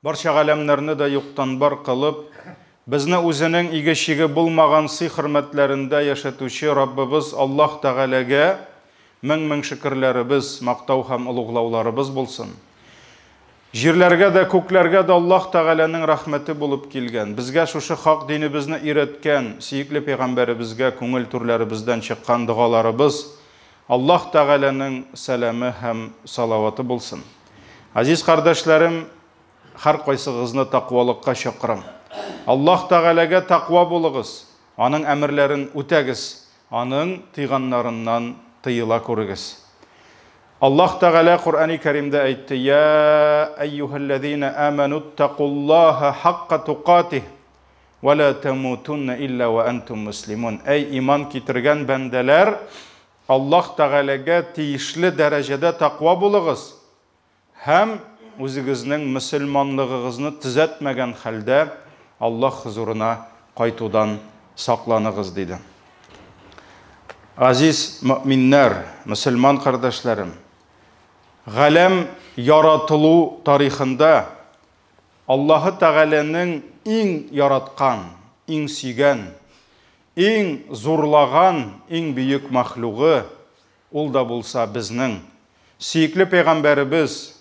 Барча галәмнәрне дә юктан бар кылып, безне үзенең иге-чиге булмаган сый-хөрмәтләрендә яшәтүче Раббыбыз Аллаһ Тәгаләгә мең-мең шөкерләребез, мактау һәм олуглауларыбыз булсын. Җирләргә дә, күкләргә дә Аллаһ Тәгаләнең рәхмәте булып килгән, безгә шушы хак динебезне өйрәткән сөекле пәйгамбәребезгә күңел түрләребездән чыккан догаларыбыз, Аллаһ Тәгаләнең сәламе һәм салаваты булсын. Газиз кардәшләрем, һәркайсыгызны тәкъвалыкка чакырам. Аллаһ Тәгаләгә тәкъва булыгыз, Аның әмерләрен үтәгез, Аның тыйганнарыннан тыела күрегез. Аллаһ Тәгалә Коръәни Кәримдә әйтте: "Я әйюһәлләзина амануттакуллаһа хакка тукатих ва ла тамутунна илля ва антум муслимун". Әй иман китергән бәндәләр, Аллаһ Тәгаләгә тиешле дәрәҗәдә тәкъва булыгыз һәм үзегезнең мөселманлыгыгызны төзәтмәгән хәлдә Аллаһ хозурына кайтудан сакланыгыз, диде. Газиз мөэминнәр, мөселман кардәшләрем, галәм яратылу тарихында Аллаһы Тәгаләнең иң яраткан, иң сөйгән, иң зурлаган, иң бөек мәхлугы, ул да булса безнең сөекле пәйгамбәребез,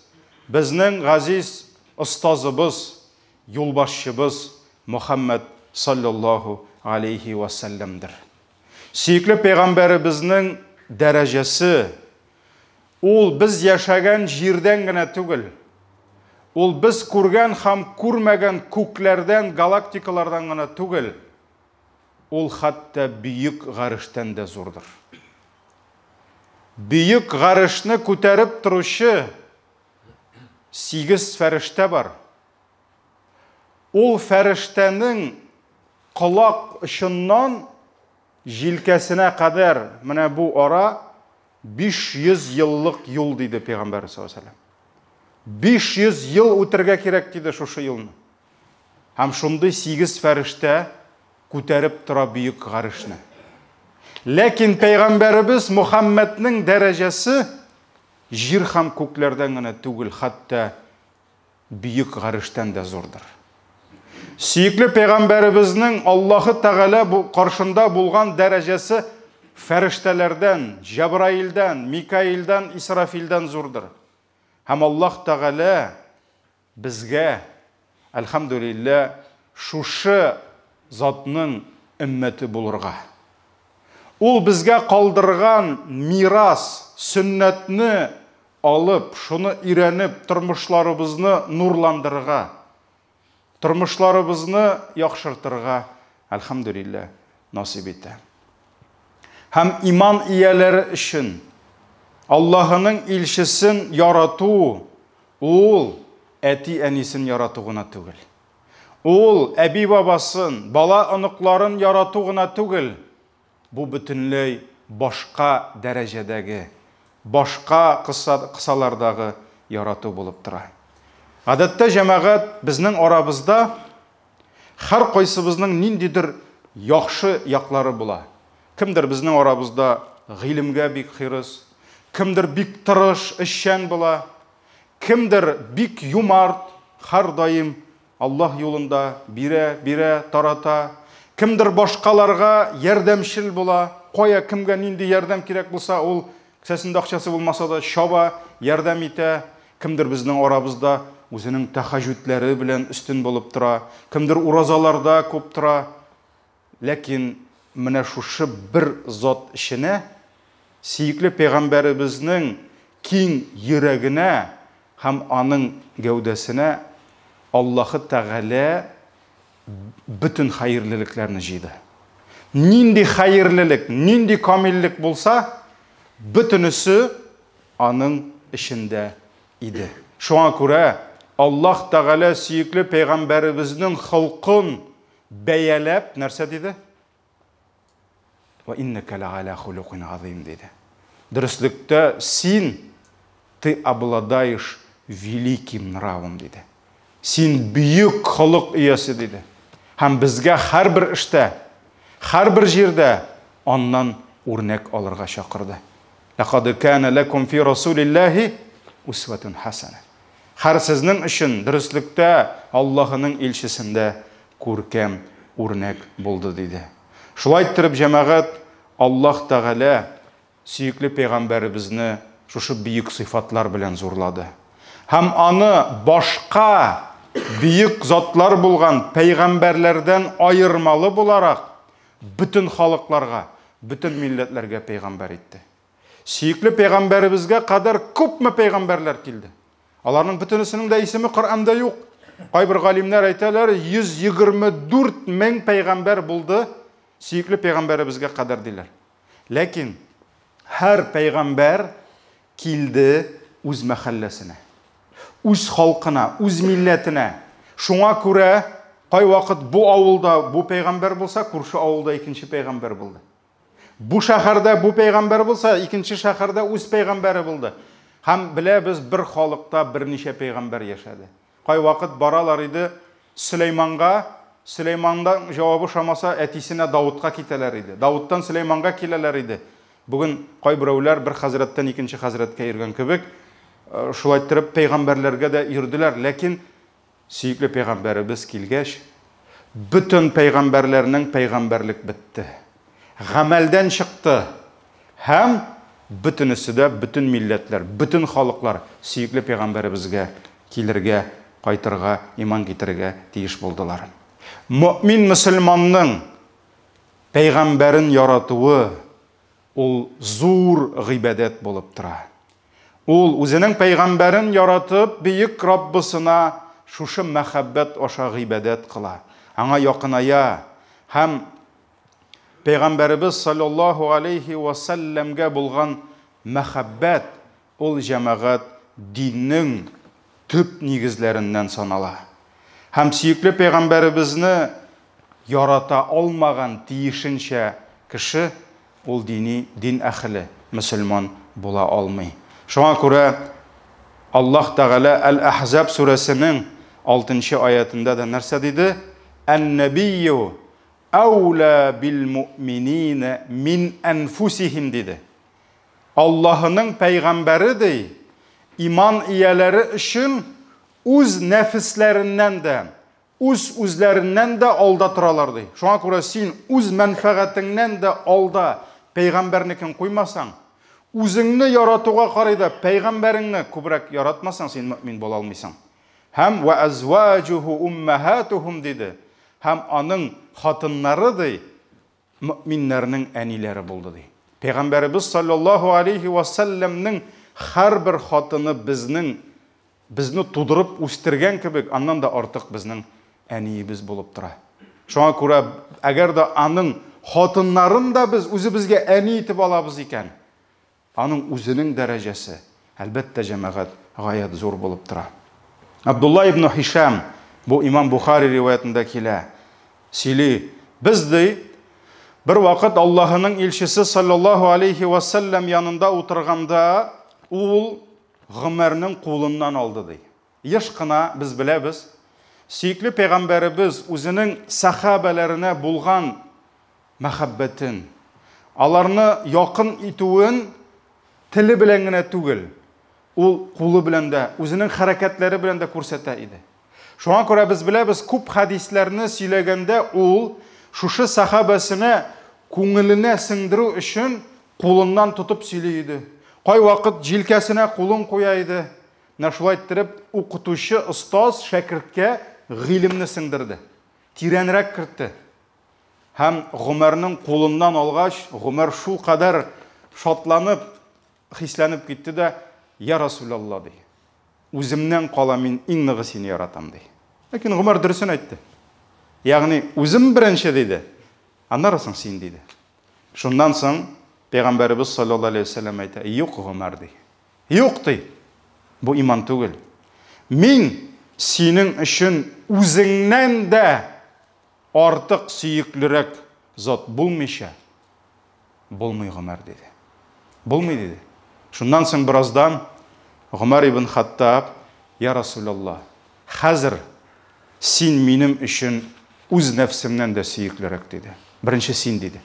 безнең газиз остазыбыз, юлбашчыбыз Мөхәммәд салләллаһу галәйһи вә сәлләмдер. Сөекле пәйгамбәребезнең дәрәҗәсе, ул без яшәгән җирдән генә түгел, ул без күргән һәм күрмәгән күкләрдән, галактикалардан гына түгел, ул хәтта бөек гарештән дә зурдыр. Бөек гарешне күтәреп торучы сигез фәрештә бар. Ул фәрештәнең колак очыннан җилкәсенә кадәр менә бу ара 500 еллык юл, диде пәйгамбәр саллаллаһу алейһи 500 ел үтергә кирәк, диде шушы юлны. Һәм шундый сигез фәрештә күтәреп тора бөек гарешне. Ләкин пәйгамбәребез Мухаммәднең дәрәҗәсе җир һәм күкләрдән генә түгел, хәтта бөек гарештән дә зурдыр. Сөекле пәйгамбәребезнең Аллаһы Тәгалә бу каршында булган дәрәҗәсе фәрештәләрдән, Җәбраилдән, Микаилдән, Исрафилдән зурдыр. Һәм Аллаһ Тәгалә безгә, әлхәмдүлилләһ, шушы затның өммәте булырга. Ул безгә калдырган мирас, сөннәтне алып, шуны өйрәнеп, тормышларыбызны нурландырырга, тормышларыбызны яхшыртырга, әлхәмдүлилләһ, насыйп итә. Һәм иман ияләре өчен Аллаһының илчесен ярату ул әти-әнисен ярату гына түгел. Ул әби-бабасын, бала-оныкларын ярату гына түгел. Бу бөтенләй башка дәрәҗәдәге, башка кысалардагы ярату булып тора. Гадәттә, җәмәгать, безнең арабызда һәркайсыбызның ниндидер яхшы яклары була. Кемдер безнең арабызда гыйлемгә бик хирыс, кемдер бик тырыш, эшчән була, кемдер бик юмарт, һәрдаим Аллаһ юлында бирә, бирә, тарата. Кемдер башкаларга ярдәмчел була. Кая кемгә нинди ярдәм кирәк булса, ул кесәсендә акчасы булмаса да чаба, ярдәм итә. Кемдер безнең арабызда үзенең тәхәҗүдләре белән өстен булып тора. Кемдер уразаларда күп тора. Ләкин менә шушы бер зат эченә, сөекле пәйгамбәребезнең киң йөрәгенә һәм аның гәүдәсенә Аллаһы Тәгалә бөтен хәерлелекләрне җыйды. Нинди хәерлелек, нинди камиллек булса, бөтенесе аның эчендә иде. Шуңа күрә Аллаһ Тәгалә сөекле пәйгамбәребезнең холкын бәяләп нәрсә диде? Ва иннәкә ләгалә хулукин азим диде. Дөреслектә син ты обладаешь великим нравом диде. Син бөек холык иясе диде. Һәм безгә һәрбер эштә, һәрбер җирдә аннан үрнәк алырга чакырды. Ләкад кана ләкум фи расулиллаһи усватун хасана. Һәр сезнең өчен дөреслектә Аллаһының илчесендә күркәм үрнәк булды, диде. Шулай иттереп, җәмәгать, Аллаһ Тәгалә сөекле пәйгамбәребезне шушы бөек сыйфатлар белән зурлады. Һәм аны башка бөек затлар булган пәйгамбәрләрдән аермалы буларак бөтен халыкларга, бөтен милләтләргә пәйгамбәр итте. Сөекле пәйгамбәребезгә кадәр күпме пәйгамбәрләр килде. Аларның бөтенесенең дә исеме Коръәндә юк. Кайбер галимнәр әйтәләр, 124 мең пәйгамбәр булды сөекле пәйгамбәребезгә кадәр диләр. Ләкин һәр пәйгамбәр килде үз мәхәлләсенә, үз халкына, үз милләтенә. Шуңа күрә кайвакыт бу авылда бу пәйгамбәр булса, күрше авылда икенче пәйгамбәр булды. Бу шәһәрдә бу пәйгамбәр булса, икенче шәһәрдә үз пәйгамбәре булды. Һәм беләбез, бер халыкта берничә пәйгамбәр яшәде. Кайвакыт баралар иде Сөләйманга, Сөләймандан җавабы ошамаса, әтисенә Давытка китәләр иде. Давыттан Сөләйманга киләләр иде. Бүген кайберәүләр бер хәзрәттән икенче хәзрәткә йөргән кебек, шулай иттереп пәйгамбәрләргә дә йөрделәр. Ләкин Сөекле пәйгамбәребез килгәч, бөтен пәйгамбәрләрнең пәйгамбәрлек бетте. Гамәлдән чыкты. Һәм бөтенесе дә, бөтен милләтләр, бөтен халыклар сөекле пәйгамбәребезгә килергә, кайтырга, иман китерергә тиеш булдылар. Мөэмин мөселманның пәйгамбәрен яратуы ул зур гыйбадәт булып тора. Ул үзенең пәйгамбәрен яратып, бөек Раббысына шушы мәхәббәт аша гыйбадәт кыла, аңа якыная һәм Пәйгамбәребез саллаллаһу алейһи вә сәлләмгә булган мәхәббәт ул җәмәгать диннең төп нигезләреннән санала. Һәм сөекле пәйгамбәребезне ярата алмаган тиешенчә кеше ул дини дин әхеле, мөселман була алмый. Шуңа күрә Аллаһ Тәгалә Әл-Әхзаб сүрәсенең 6 нчы аятендә дә нәрсә диде? Ән-нәбийю әүлә бил муъминина мин әнфусихим диде. Аллаһының пәйгамбәре ди, иман ияләре өчен үз нәфесләреннән дә, үз-үзләреннән дә алда торалар, ди. Шуңа күрә син үз мәнфәгатеңнән дә алда пәйгамбәрнекен куймасаң, үзеңне яратуга карый да пәйгамбәреңне күбрәк яратмасаң, син мөэмин була алмыйсың. Һәм вә әзваҗуху уммаһатухум диде. Һәм аның хатыннары ди, мөэминнәрнең әниләре булды ди. Пәйгамбәребез саллаллаһу алейхи ва сәлләмнең һәрбер хатыны безнең безне тудырып үстергән кебек, аннан да артык безнең әниебез булып тора. Шуңа күрә, әгәр дә аның хатыннарын да без үзебезгә әни итеп алабыз икән, аның үзенең дәрәҗәсе, әлбәттә, җәмәгать, гаять зур булып тора. Абдулла ибн Хишам, бу имам Бухари риваятендә килә, сөйли, без ди, бер вакыт Аллаһының илчесе саллаллаһу алейхи ва сәлләм янында утырганда, ул Гомәрнең кулыннан алды, ди. Еш кына без беләбез, сөекле пәйгамбәребез үзенең сәхабәләренә булган мәхәббәтен, аларны якын итүен теле белән генә түгел, ул кулы белән дә, үзенең хәрәкәтләре белән дә күрсәтә иде. Шуңа күрә без беләбез, күп хәдисләрне сөйләгәндә ул шушы сәхабәсенә күңеленә сеңдерү өчен кулыннан тотып сөйли иде. Кайвакыт җилкәсенә кулын куя иде. Менә шулай иттереп, укытучы, остаз шәкерткә гыйлемне сеңдерде, тирәнрәк кертте. Һәм Гомәрнең кулыннан алгач, Гомәр шулкадәр шатланып, хисләнеп китте дә, Я Расулалла, ди. Үземнән кала мин иң ныгы сине яратам, ди. Ләкин Гомәр дөресен әйтте. Ягъни, үзем беренче, диде. Аннары соң син, диде. Шуннан соң Пәйгамбәребез саллаллаһу алейһи вәсәлләм әйтә, Юк, Гомәр, ди. Юк, ди. Бу иман түгел. Мин синең өчен үзеңнән дә артык сөеклерәк зат булмыйча, булмый, Гомәр, диде. Булмый, диде. Шуннан соң бераздан Гомәр ибн Хаттаб, Я Расулалла, хәзер син минем өчен үз нәфсемнән дә сөеклерәк, диде. Беренче син, диде.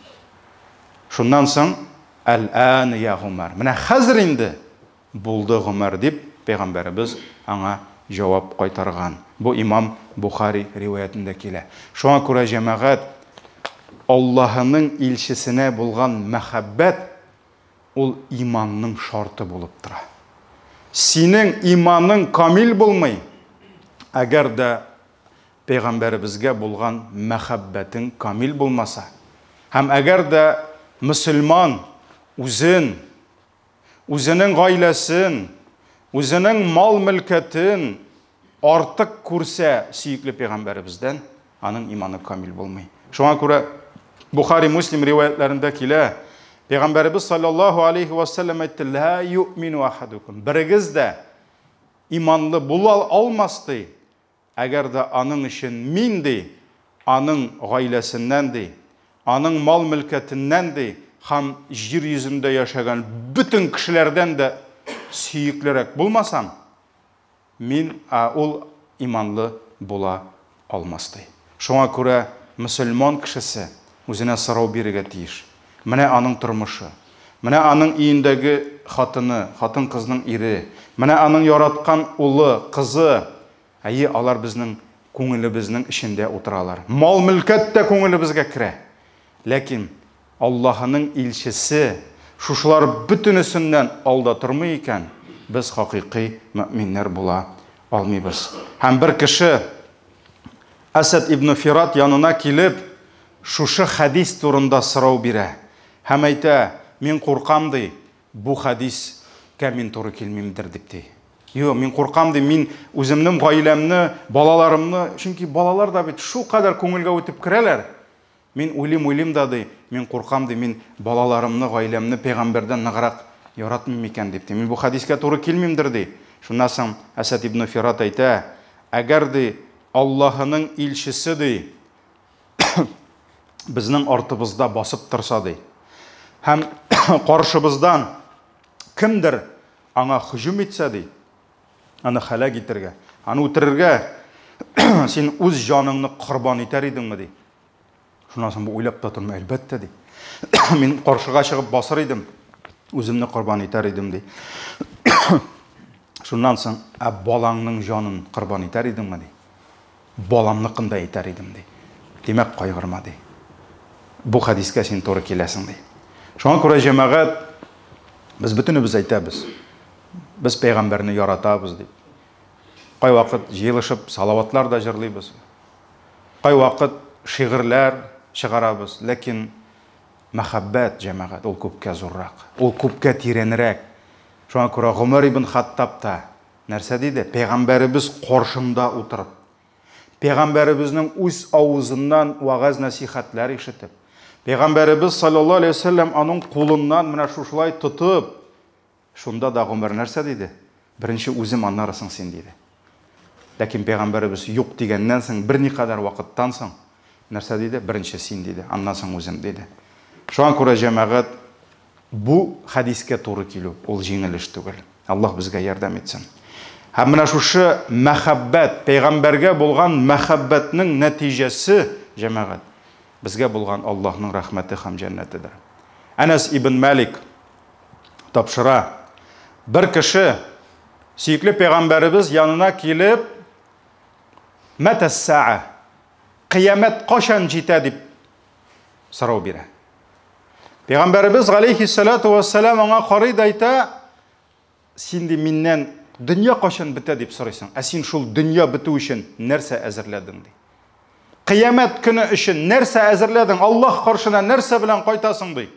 Шуннан соң, Әл-ан я Гомәр. Менә хәзер инде булды, Гомәр, дип, пәйгамбәребез аңа җавап кайтарган. Бу имам Бухари риваятендә килә. Шуңа күрә, җәмәгать, Аллаһының илчесенә булган мәхәббәт ул иманның шарты булып тора. Синең иманың камил булмый, әгәр дә пәйгамбәребезгә булган мәхәббәтең камил булмаса. Һәм әгәр дә мөселман үзен, үзенең гаиләсен, үзенең мал-мөлкәтен артык күрсә сөекле пәйгамбәребездән, аның иманы камил булмый. Шуңа күрә Бухари, Муслим риваятләрендә килә, пәйгамбәребез саллаллаһу алейхи ва саллям әйтте: "Ла юъмину ахадукум". Берегез дә иманлы була алмас ди, әгәр дә аның өчен мин ди, аның гаиләсеннән ди, аның мал-мөлкәтеннән ди һәм җир йөзендә яшәгән бөтен кешеләрдән дә сөеклерәк булмасам, Мин, ә ул иманлы була алмас, ди. Шуңа күрә мөселман кешесе үзенә сорау бирергә тиеш. Менә аның тормышы. Менә аның өендәге хатыны, хатын-кызның ире. Менә аның яраткан улы, кызы. Әйе, алар безнең күңелебезнең эчендә утыралар. Мал-мөлкәт тә күңелебезгә керә. Ләкин Аллаһының илчесе шушылар бөтенесеннән алда тормый икән, без хакыйкый мөэминнәр була алмыйбыз. Һәм бер кеше Әсәд ибн Фират янына килеп, шушы хәдис турында сорау бирә. Һәм әйтә, мин куркам, ди, бу хәдискә мин туры килмимдер дип, ди. Юк, мин куркам, ди, мин үземнең гаиләмне, балаларымны, чөнки балалар да бит шулкадәр күңелгә үтеп керәләр. Мин уйлыйм-уйлыйм да, ди, мин куркам, ди, мин балаларымны, гаиләмне пәйгамбәрдән ныграк яратмыйм микән, дип, ди. Мин бу хәдискә туры килмимдер, ди. Шуннан соң Әсәд ибн Фират әйтә, әгәр, ди, Аллаһының илчесе, ди, безнең артыбызда басып торса, ди, һәм каршыбыздан кемдер аңа һөҗүм итсә, ди, аны һәлак итәргә, аны үтерергә, син үз җаныңны корбан итәр идеңме, ди. Шуннан соң бу уйлап та тормый, әлбәттә, ди. Мин каршыга чыгып басыр идем, үземне корбан итәр идем, ди. Шуннан соң, ә балаңның җанын корбан итәр идеңме, ди. Баламныкын да итәр идем, ди. Димәк, кайгырма, ди. Бу хәдискә син туры киләсең, ди. Шуңа күрә, җәмәгать, без бөтенебез әйтәбез, без пәйгамбәрне яратабыз, дип. Кайвакыт җыелышып салаватлар да җырлыйбыз. Кайвакыт шигырьләр чыгарабыз, ләкин мәхәббәт, җәмәгать, ул күпкә зуррак, ул күпкә тирәнрәк. Шуңа күрә Гомәр ибн Хаттаб та нәрсә диде? Пәйгамбәребез каршында утырып, пәйгамбәребезнең үз авызыннан вәгазь-нәсыйхәтләр ишетеп, пәйгамбәребез саллаллаһу алейһи ва сәлләм аның кулыннан менә шушылай тотып, Шунда да Гомәр нәрсә диде? Беренче үзем, аннары соң син, диде. Ләкин пәйгамбәребез юк дигәннән соң, берникадәр вакыттан соң, нәрсә диде? Беренче син, диде, аннан соң үзем, диде. Шуңа күрә, җәмәгать, бу хәдискә туры килү, ул җиңел эш түгел. Аллаһ безгә ярдәм итсен. Һәм менә шушы мәхәббәт, пәйгамбәргә булган мәхәббәтнең нәтиҗәсе, җәмәгать, безгә булган Аллаһның рәхмәте һәм җәннәтедер. Әнәс ибн Малик тапшыра. Бер кеше сөекле пәйгамбәребез янына килеп, Мәтәс-саа, кыямәт кайчан җитә дип сорау бирә. Пәйгамбәребез галәйһиссалату вассалам аңа карый да әйтә, син ди миннән дөнья кайчан бетә дип сорыйсың, ә син шул дөнья бетү өчен нәрсә әзерләдең ди. Кыямәт көне өчен нәрсә әзерләдең? Аллаһ каршына нәрсә белән кайтасың ди.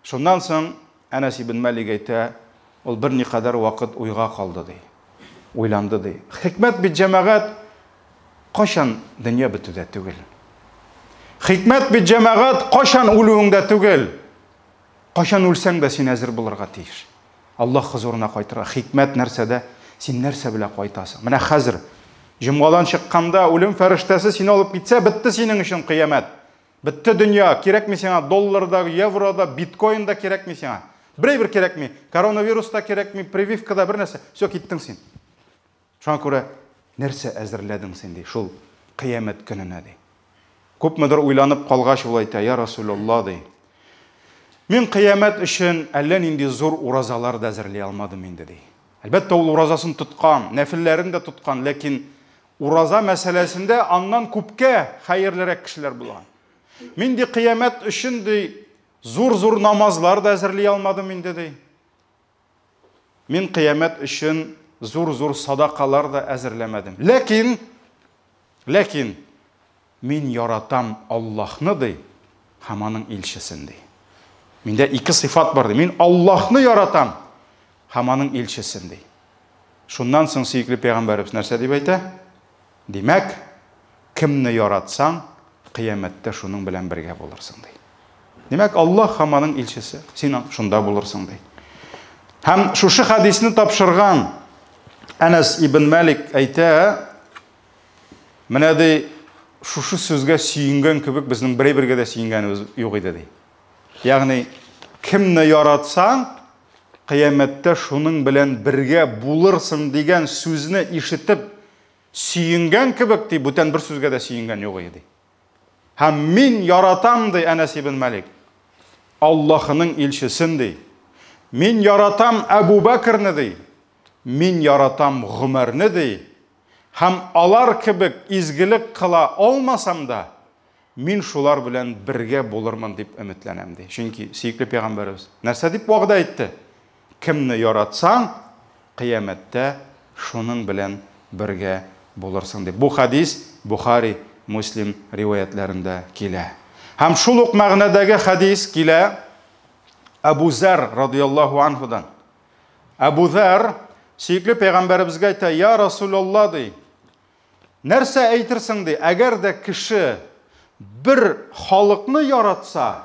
Шуннан соң Әнәс ибн Мәлик әйтә, ул берникадәр вакыт уйга калды, ди. Уйланды, ди. Хикмәт бит, җәмәгать, кайчан дөнья бетүдә түгел. Хикмәт бит, җәмәгать, кайчан үлүеңдә түгел. Кайчан үлсәң дә син әзер булырга тиеш. Аллаһ хозурына кайтырга. Хикмәт нәрсәдә? Син нәрсә белән кайтасың? Менә хәзер җомгадан чыкканда үлем фәрештәсе сине алып китсә, бетте синең өчен кыямәт. Бетте дөнья, кирәкми сиңа доллар да, евро да, биткоин да кирәкми сиңа. Бер әйбер кирәкми. Коронавирус та кирәкми, прививка да бер нәрсә. Все, киттең син. Шуңа күрә нәрсә әзерләдең син ди, шул кыямәт көненә ди. Күпмедер уйланып калгач, ул әйтә, я Расулулла ди. Мин кыямәт өчен әллә нинди зур уразалар да әзерли алмадым инде ди. Әлбәттә, ул уразасын тоткан, нәфелләрен дә тоткан, ләкин ураза мәсьәләсендә аннан күпкә хәерлерәк кешеләр булган. Мин ди кыямәт өчен ди зур-зур намазлар да әзерли алмадым инде ди. Мин кыямәт өчен зур-зур садакалар да әзерләмәдем. Ләкин, ләкин мин яратам Аллаһны ди һәм аның илчесен ди. Миндә ике сыйфат бар ди. Мин Аллаһны яратам һәм аның илчесен ди. Шуннан соң сөекле пәйгамбәребез нәрсә дип әйтә? Димәк, кемне яратсаң, кыямәттә шуның белән бергә булырсың ди. Димәк, Аллаһ һәм аның илчесе, син шунда булырсың ди. Һәм шушы хәдисне тапшырган Әнәс ибн Мәлик әйтә, менә ди, шушы сүзгә сөенгән кебек безнең берәй-бергә дә сөенгәнебез юк иде ди. Ягъни, кемне яратсаң, кыямәттә шуның белән бергә булырсың дигән сүзне ишетеп сөенгән кебек ди, бүтән бер сүзгә дә сөенгән юк иде ди. Һәм мин яратам ди Әнәс ибн Малик. Аллаһының илчесен ди. Мин яратам Әбу Бәкрне ди. Мин яратам Гомәрне ди. Һәм алар кебек изгелек кыла алмасам да, мин шулар белән бергә булырмын дип өметләнәм ди. Чөнки сөекле пәйгамбәребез нәрсә дип вәгъдә итте? Кемне яратсаң, кыямәттә шуның белән бергә булырсың дип. Бу хәдис Бухари, Муслим риваятьләрендә килә. Һәм шул ук мәгънәдәге хәдис килә Әбу Зәр радияллаһу анһудан. Әбу Зәр сөекле пәйгамбәребезгә әйтә, "Я Расулалла", ди. Нәрсә әйтерсең ди, әгәр дә кеше бер халыкны яратса,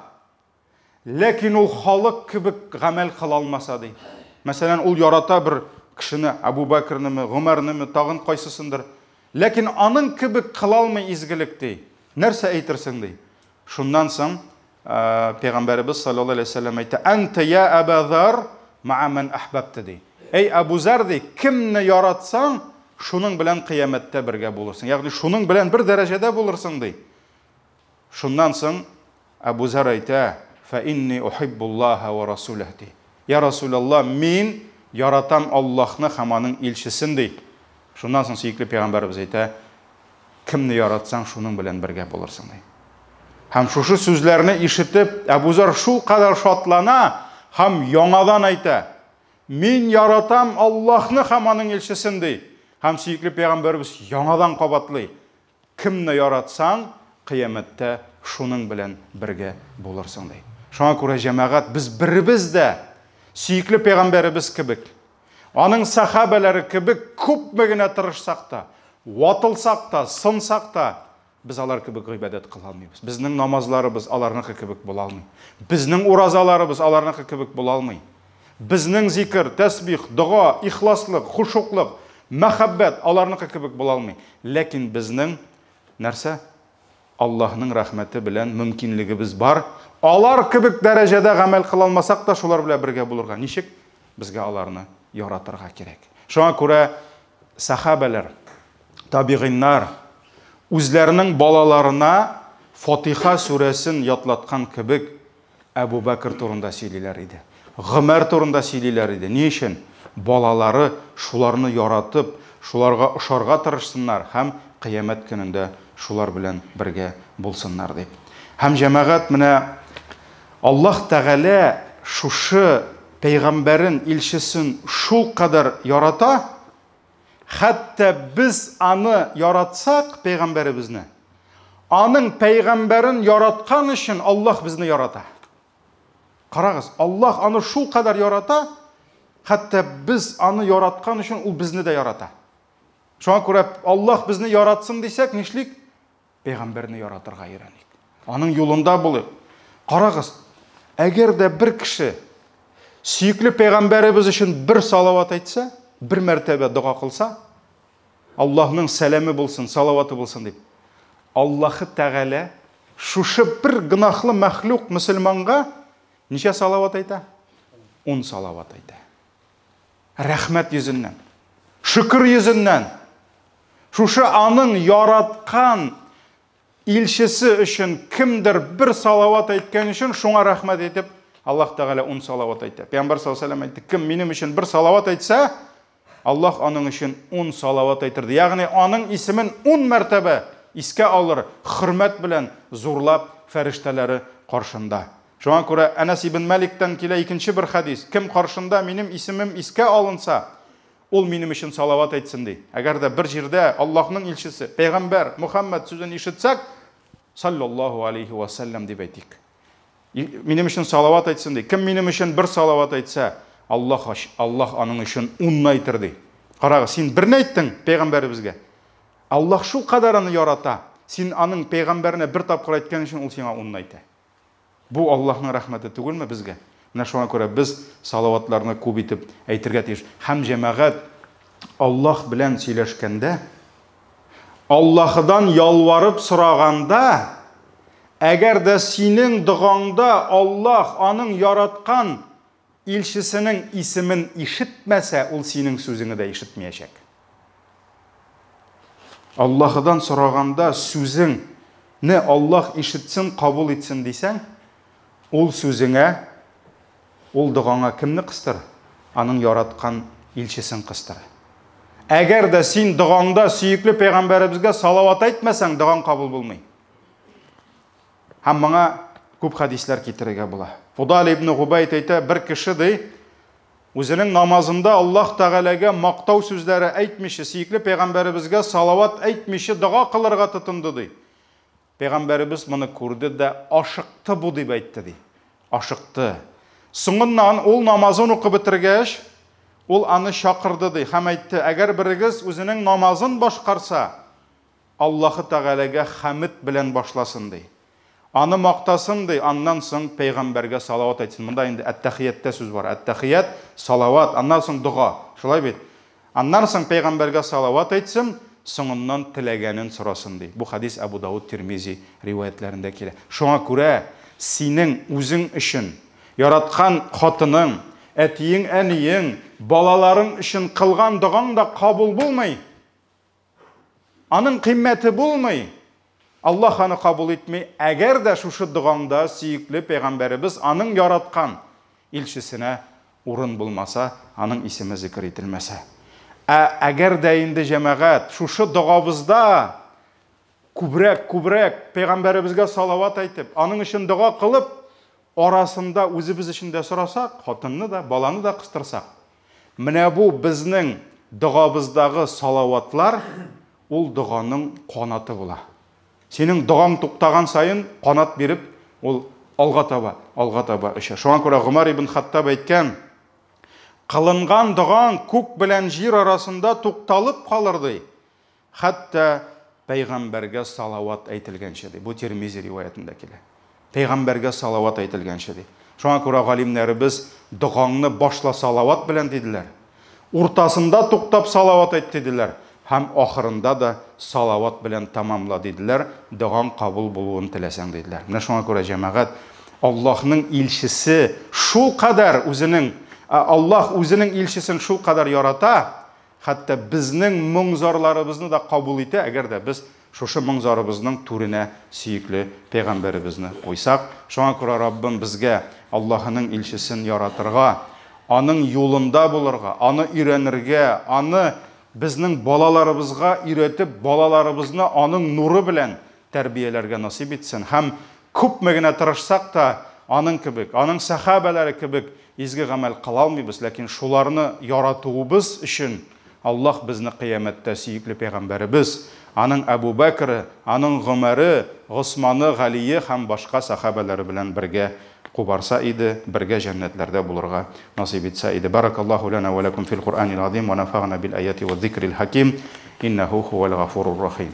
ләкин ул халык кебек гамәл кыла алмаса ди. Мәсәлән, ул ярата бер кешене, Әбу Бәкрнеме, Гомәрнеме, тагын кайсысындыр. Ләкин аның кебек кыла алмый изгелек ди. Нәрсә әйтерсең ди. Шуннан соң Пәйгамбәребез саллаллаһу алейһи вәсәлләм әйтә: "Анта я Аба Зар ма'a ман ахбабта" ди. Әй Абу Зар ди, кемне яратсаң, шуның белән кыямәттә бергә булырсың. Ягъни шуның белән бер дәрәҗәдә булырсың ди. Шуннан соң Абу Зар әйтә: "Фа инни ухиббуллаһа ва расулах" ди. Я Расулаллаһ, мин яратам Аллаһны һәм аның илчесен ди. Шуннан соң сөекле пәйгамбәребез әйтә: Кемне яратсаң, шуның белән бергә булырсың, ди. Һәм шушы сүзләрне ишетеп, Әбу Зар шул кадәр шатлана һәм яңадан әйтә: Мин яратам Аллаһны һәм аның илчесен, ди. Һәм сөекле пәйгамбәребез яңадан кабатлый: Кемне яратсаң, кыямәттә шуның белән бергә булырсың, ди. Шуңа күрә, җәмәгать, без беребез дә сөекле пәйгамбәребез кебек, аның сахабәләре кебек күпме генә тырышсак та, ватылсак та, сынсак та, без алар кебек гыйбадәт кыла алмыйбыз. Безнең намазларыбыз аларныкы кебек була алмый. Безнең уразаларыбыз аларныкы кебек була алмый. Безнең зикер, тәсбих, дога, ихласлык, хушуклык, мәхәббәт аларныкы кебек була алмый. Ләкин безнең нәрсә? Аллаһның рәхмәте белән мөмкинлегебез бар. Алар кебек дәрәҗәдә гамәл кыла алмасак та, шулар белән бергә булырга. Ничек? Безгә аларны яратырга кирәк. Шуңа күрә сахабәләр, табигыйннар үзләренең балаларына Фатиха сүрәсен ятлаткан кебек Әбу Бәкер турында сөйлиләр иде. Гомәр турында сөйлиләр иде. Ни өчен? Балалары шуларны яратып, шуларга ошарга тырышсыннар һәм кыямәт көнендә шулар белән бергә булсыннар дип. Һәм җәмәгать менә Аллаһ Тәгалә шушы пәйгамбәрен, илчесен шул кадәр ярата, хәтта без аны яратсак, пәйгамбәребезне, аның пәйгамбәрен яраткан өчен Аллаһ безне ярата. Карагыз, Аллаһ аны шул кадәр ярата, хәтта без аны яраткан өчен ул безне дә ярата. Шуңа күрә Аллаһ безне яратсын дисәк, нишлик? Пәйгамбәрне яратырга өйрәник. Аның юлында булыйк. Карагыз, әгәр дә бер кеше сөекле пәйгамбәребез өчен бер салават әйтсә, бер мәртәбә дога кылса, Аллаһның сәламе булсын, салаваты булсын дип, Аллаһы Тәгалә шушы бер гөнаһлы мәхлук мөселманга ничә салават әйтә? 10 салават әйтә. Рәхмәт йөзеннән, шөкер йөзеннән. Шушы аның яраткан илчесе өчен кемдер бер салават әйткән өчен шуңа рәхмәт әйтеп, Аллаһ Тәгалә 10 салават әйтә. Пәйгамбәр саллаллаһу алейһи ва сәлләм әйтте, кем минем өчен бер салават әйтсә, Аллаһ аның өчен ун салават әйтер, ди. Ягъни аның исемен ун мәртәбә искә алыр, хөрмәт белән зурлап фәрештәләре каршында. Шуңа күрә Әнәс ибн Мәликтән килә икенче бер хәдис. Кем каршында минем исемем искә алынса, ул минем өчен салават әйтсен, ди. Әгәр дә бер җирдә Аллаһның илчесе, пәйгамбәр Мухаммад сүзен ишетсәк, саллаллаһу алейхи ва саллям дип әйтик. Минем өчен салават әйтсен, ди. Кем минем өчен бер салават әйтсә, Аллаһ Аллаһ аның өчен унны әйтер, ди. Карагыз, син берне әйттең пәйгамбәребезгә. Аллаһ шул кадәр аны ярата. Син аның пәйгамбәренә бер тапкыр әйткән өчен ул сиңа унны әйтә. Бу Аллаһның рәхмәте түгелме безгә? Менә шуңа күрә без салаватларны күп итеп әйтергә тиеш. Һәм җәмәгать Аллаһ белән сөйләшкәндә, Аллаһыдан ялварып сораганда, әгәр дә синең догаңда Аллаһ аның яраткан илчесенең исемен ишетмәсә, ул синең сүзеңне дә ишетмәячәк. Аллаһыдан сораганда сүзеңне Аллаһ ишетсен, кабул итсен дисәң, ул сүзеңә, ул догаңа кемне кыстыр? Аның яраткан илчесен кыстыр. Әгәр дә син догаңда сөекле пәйгамбәребезгә салават әйтмәсәң, догаң кабул булмый. Һәм моңа күп хәдисләр китерергә була. Фудал ибн Губайд әйтә, бер кеше ди, үзенең намазында Аллаһ Тәгаләгә мактау сүзләре әйтмичә, сөекле пәйгамбәребезгә салават әйтмичә дога кылырга тотынды ди. Пәйгамбәребез моны күрде дә, ашыкты бу дип әйтте ди. Ашыкты. Соңыннан ул намазын укып бетергәч, ул аны чакырды ди һәм әйтте: "Әгәр берегез үзенең намазын башкарса, Аллаһы Тәгаләгә хәмд белән башласын ди. Аны мактасын ди, аннан соң пәйгамбәргә салават әйтсен. Монда инде әттәхияттә сүз бар. Әттәхият, салават, аннан соң дога. Шулай бит? Аннан соң пәйгамбәргә салават әйтсен, соңыннан теләгәнен сорасын ди. Бу хадис Әбу Дауд, Тирмизи риваятләрендә килә. Шуңа күрә синең үзең өчен яраткан хатының, әтиең, әниең, балаларың өчен кылган догаң да кабул булмый. Аның кыйммәте булмый. Аллаһ аны кабул итми. Әгәр дә шушы догаңда сөекле пәйгамбәребез аның яраткан илчесенә урын булмаса, аның исеме зикер ителмәсә. Ә әгәр дә инде җәмәгать шушы догабызда күбрәк, күбрәк пәйгамбәребезгә салават әйтеп, аның өчен дога кылып, арасында үзебез өчен дә сорасак, хатынны да, баланы да кыстырсак, менә бу безнең догабыздагы салаватлар ул доганың канаты була. Синең догаң туктаган саен канат биреп, ул алга таба, алга таба оча. Шуңа күрә Гомар ибн Хаттаб әйткән: "Кылынган догаң күк белән җир арасында тукталып калыр ди. Хәтта пәйгамбәргә салават әйтелгәнче ди. Бу Тирмизи риваятендә килә. Пәйгамбәргә салават әйтелгәнче ди. Шуңа күрә галимнәребез догаңны башла салават белән диделәр. Уртасында туктап салават әйт диделәр. Һәм ахырында да салават белән тәмамла диделәр, догаң кабул булуын теләсәң диделәр. Менә шуңа күрә җәмәгать Аллаһның илчесе шул кадәр үзенең Аллаһ үзенең илчесен шул кадәр ярата, хәтта безнең моң-зарларыбызны да кабул итә, әгәр дә без шушы моң-зарыбызның түренә сөекле пәйгамбәребезне куйсак. Шуңа күрә Раббым безгә Аллаһының илчесен яратырга, аның юлында булырга, аны өйрәнергә, аны безнең балаларыбызга өйрәтеп, балаларыбызны аның нуры белән тәрбияләргә насыйп итсен. Һәм күпме генә тырышсак та, аның кебек, аның сәхабәләре кебек изге гамәл кыла алмыйбыз, ләкин шуларны яратуыбыз өчен Аллаһ безне кыямәттә сөекле пәйгамбәребез, аның Әбу Бәкре, аның Гомәре, Госманы, Галие һәм башка сәхабәләре белән бергә кубарса иде, бергә җәннәтләрдә булырга насыйп итсә иде. Баракаллаһу лана ва лакум фил Куръанил азим ва нафагна бил аяти ва зикрил хаким. Иннаху хувал гафурур рахим.